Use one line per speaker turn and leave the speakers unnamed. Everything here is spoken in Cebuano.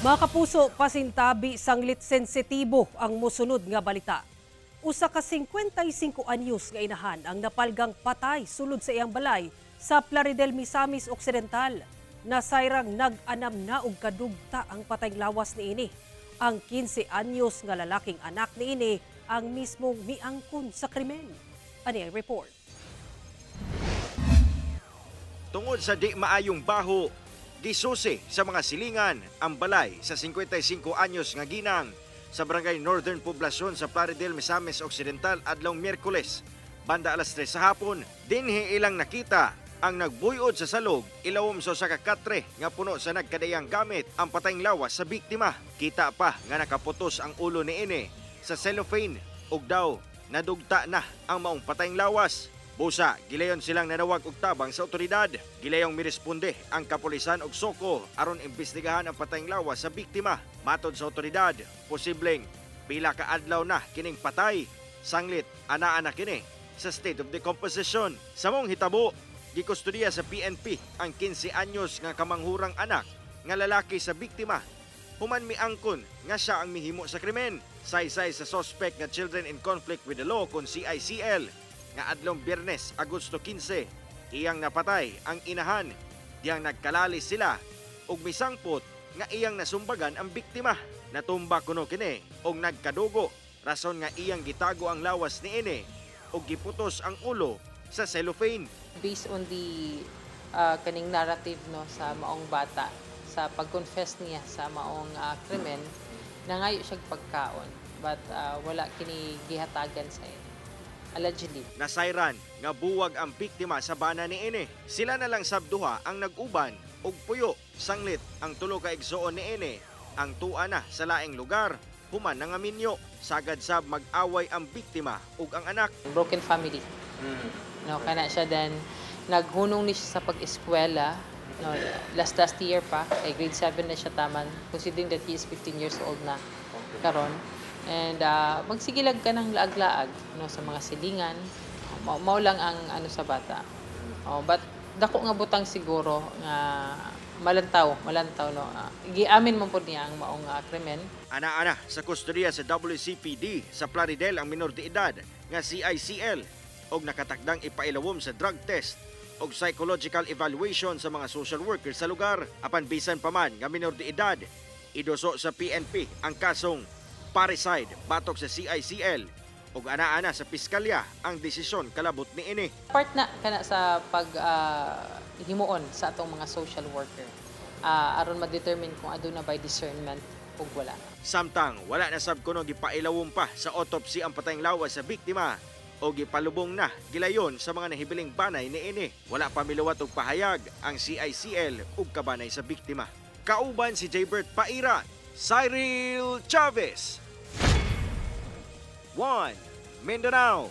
Mga kapuso, pasintabi sanglit sensitibo ang musunod nga balita. Usa ka 55 anyos nga inahan ang napalgang patay sulod sa iyang balay sa Plaridel, Misamis Occidental. Nasayrang nag-anam na og kadugta ang patayng lawas niini. Ang 15 anyos nga lalaking anak niini ang mismong miangkon sa krimen. Ani ang report.
Tungod sa di maayong baho, gisusi sa mga silingan ang balay sa 55 anyos nga ginang sa Barangay Northern Poblacion sa Plaridel, Misamis Occidental adlong Miyerkules, banda alas 3 sa hapon. Dinhi ilang nakita ang nagbuyod sa salog ilawom sa usa ka katre nga puno sa nagkadayang gamit ang patayng lawas sa biktima. Kita pa nga nakaputos ang ulo niini sa cellophane ug daw nadugta na ang maong patayng lawas. Busa, gilayon silang nanawag og tabang sa otoridad. Gilayong miresponde ang kapulisan og SOCO aron imbestigahan ang patayng lawas sa biktima. Matod sa otoridad, posibleng pila ka adlaw na kining patay. Sanglit, anaa na kini sa state of decomposition. Sa maong hitabo, gikustudiya sa PNP ang 15 anyos nga kamanghurang anak nga lalaki sa biktima human miangkon nga siya ang mihimo sa krimen. Saysay sa suspect nga Children in Conflict with the Law kon CICL nga adlong Biyernes, Agosto 15, iyang napatay ang inahan diyang nagkalalis sila ug misangpot nga iyang nasumbagan ang biktima. Natumba kuno kini og nagkadugo, rason nga iyang gitago ang lawas niini ug giputos ang ulo sa cellophane.
Based on the kaning narrative, no, sa maong bata, sa pag-confess niya sa maong krimen, nangayo siya pagkaon but wala kini gihatagan sa iya allegedly.
Nasayran nga buwag ang biktima sa bana niini. Sila na lang sab duha ang nag-uban ug puyo sanglit ang tulo ka igsuon niini ang tua na sa laing lugar human nangaminyo. Sagad sab mag-away ang biktima ug ang anak.
Broken family, no, kana siya. Then naghunong ni siya sa pag-eskwela, no, last last year pa kay grade 7 na siya taman, considering that he is 15 years old na karon. And magsigilag ka ng laag-laag, no, sa mga silingan. Mao lang ang ano sa bata. Oh, but dako nga butang siguro nga malantaw, malantaw, no. Giamin man pud niya ang maong krimen.
Ana-ana sa kustodiya sa WCPD sa Plaridel ang minor de edad nga CICL og nakatakdang ipailawom sa drug test og psychological evaluation sa mga social worker sa lugar. Apan bisan pa man nga minor de edad, iduso sa PNP ang kasong parricide batok sa CICL ug ana-ana sa piskalya ang desisyon kalabot niini.
Part na kana sa pag himuon sa atong mga social worker aron ma-determine kung aduna by discernment ug wala.
Samtang wala na sab kuno gipailawom pa sa autopsy ang patayng lawas sa biktima o gipalubong na gilayon sa mga nahibiling banay niini. Wala pa miluwat og pahayag ang CICL ug kabanay sa biktima. Kauban si Jaybert Paira, Cyril Chavez. 1 Mindanao.